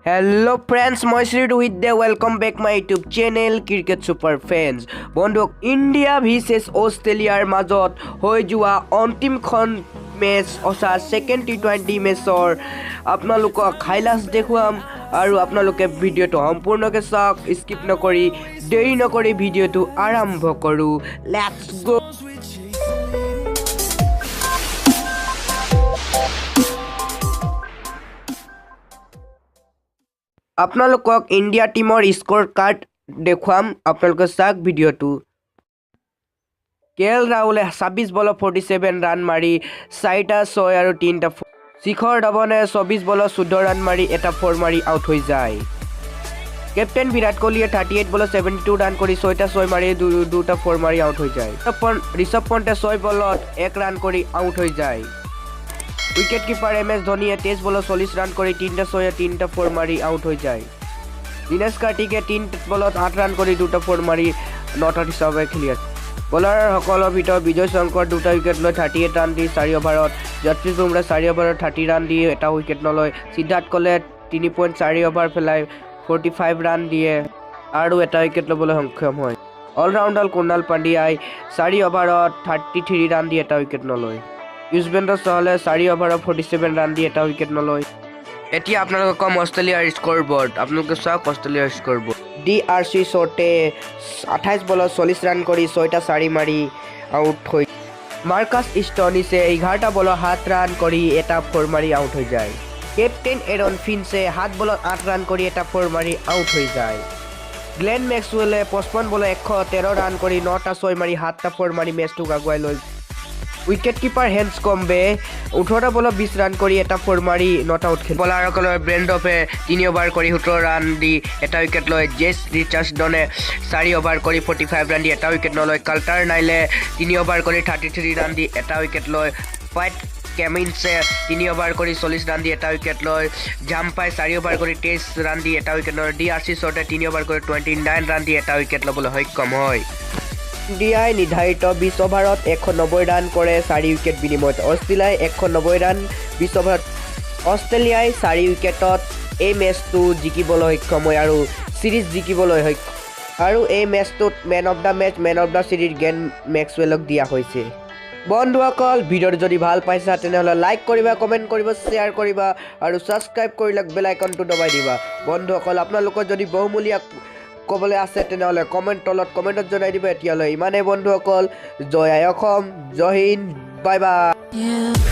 Hello' friends, মই শ্ৰী ৰোহিত দে। Welcome back my YouTube channel Cricket Super Fans। বন্ধু, India versus অষ্ট্ৰেলিয়াৰ মাজত হৈ যোৱা অন্তিমখন মেচ অৰ্থাৎ ছেকেণ্ড টি20 মেচৰ আপোনালোকক হাইলাইটছ দেখুৱাম আৰু আপোনালোকে ভিডিঅ'টো সম্পূৰ্ণকৈ চাওক, স্কিপ নকৰি। দেৰি নকৰি ভিডিঅ'টো আৰম্ভ কৰোঁ, let's go। We chase the lead. আপোনালোকক ইণ্ডিয়া টীমৰ স্ক'ৰ কাৰ্ড দেখুৱাম, আপোনালোকে চাওক ভিডিঅ'টো। কে এল ৰাহুলে 26 বলত 47 ৰান মাৰি চাৰিটা ছয় আৰু তিনিটা। শিখৰ ধৱনে 24 বলত 14 ৰান মাৰি এটা ফ'ৰ মাৰি আউট হৈ যায়। কেপ্টেইন বিৰাট কোহলিয়ে 38 বলত 72 ৰান কৰি ছয়টা ছয় মাৰি দুটা ফ'ৰ মাৰি আউট হৈ যায়। ঋষভ পণ্টে 6 বলত 1 ৰান কৰি আউট হৈ যায়। উইকেট কিপাৰ এম এছ ধোনীয়ে 23 বলত 40 ৰান কৰি তিনিটা ছয় তিনিটা ফ'ৰ মাৰি আউট হৈ যায়। দীনেশ কাৰ্তিকে 3 বলত 8 ৰান কৰি দুটা ফ'ৰ মাৰি not out হিচাপে খেলি আছে। বলাৰসকলৰ ভিতৰত বিজয় শংকৰ দুটা উইকেট লৈ 38 ৰান দি 4 অভাৰত, যশপ্ৰীত বুমৰাহ 4 অভাৰত 30 ৰান দি এটা উইকেট নলয়। সিদ্ধাৰ্থ কৌলে 3.4 অভাৰ পেলাই 45 ৰান দিয়ে আৰু এটা উইকেট ল'বলৈ সক্ষম হয়। অলৰাউণ্ডাৰ কুণাল পাণ্ডিয়াই 4 অভাৰত 33 ৰান দি এটা উইকেট নলয়। যুজবেন্দ্ৰ চহলে 4 অভাৰত 47 ৰান দি এটা উইকেট নলয়। এতিয়া আপোনালোকক ক'ম অষ্ট্ৰেলিয়াৰ স্ক'ৰ বৰ্ড, আপোনালোকে চাওক অষ্ট্ৰেলিয়াৰ score board. D R C শ্বৰ্টে 28 বলত 40 ৰান কৰি ছয়টা চাৰি মাৰি আউট হৈ। মাৰ্কাছ ষ্টনিছে 11টা বলত 7 ৰান কৰি এটা ফ'ৰ মাৰি আউট হৈ যায়। কেপ্টেইন এৰন ফিঞ্চে 7 বলত 8 ৰান কৰি এটা ফ'ৰ মাৰি আউট হৈ যায়। গ্লেন মেক্সৱেলে 55 বলত 113 ৰান কৰি নটা ছয় মাৰি সাতটা ফ'ৰ মাৰি মেচটোক আগুৱাই লৈ। উইকেট কিপাৰ হেণ্ডস্কম্বে 18টা বলত 20 ৰান কৰি এটা ফ'ৰ মাৰি not out খেলে। বলাৰসকলৰ ব্ৰেণ্ডফে 3 অভাৰ কৰি 17 ৰান দি এটা উইকেট লয়। জেছ ৰিচাৰ্ডছনে 4 অভাৰ কৰি 45 ৰান দি এটা উইকেট নলয়। কাল্টাৰ নাইলে 3 অভাৰ কৰি 33 ৰান দি এটা উইকেট লয়। পেট কামিন্সে 3 অভাৰ কৰি 40 ৰান দি এটা উইকেট লয়। জাম্পাই 4 অভাৰ কৰি 23 ৰান দি এটা উইকেট লয়। ডি আৰ চি শ্বৰ্টে 3 অভাৰ কৰি 29 ৰান দি এটা উইকেট ল'বলৈ সক্ষম হয়। ইণ্ডিয়াই নিৰ্ধাৰিত 20 অভাৰত 190 ৰান কৰে 4 উইকেট বিনিময়ত। অষ্ট্ৰেলিয়াই 190 ৰান 20 অভাৰত। অষ্ট্ৰেলিয়াই 4 উইকেটত এই মেচটো জিকিবলৈ সক্ষম হয় আৰু ছিৰিজ জিকিবলৈ সক্ষম আৰু এই মেচটোত man of the match, man of the series Glenn মেক্সৱেলক দিয়া হৈছে। বন্ধুসকল, ভিডিঅ'টো যদি ভাল পাইছা, তেনেহ'লে লাইক কৰিবা, কমেণ্ট কৰিবা, শ্বেয়াৰ কৰিবা আৰু ছাবস্ক্ৰাইব কৰি বেল আইকনটো দবাই দিবা। বন্ধুসকল, আপোনালোকৰ যদি বহুমূলীয়া ক'বলৈ আছে, তেনেহ'লে কমেণ্ট তলত কমেণ্টত জনাই দিব। এতিয়ালৈ ইমানেই বন্ধুসকল। জয় আই অসম, জয় হিন্দ, বাই বাই। Yeah.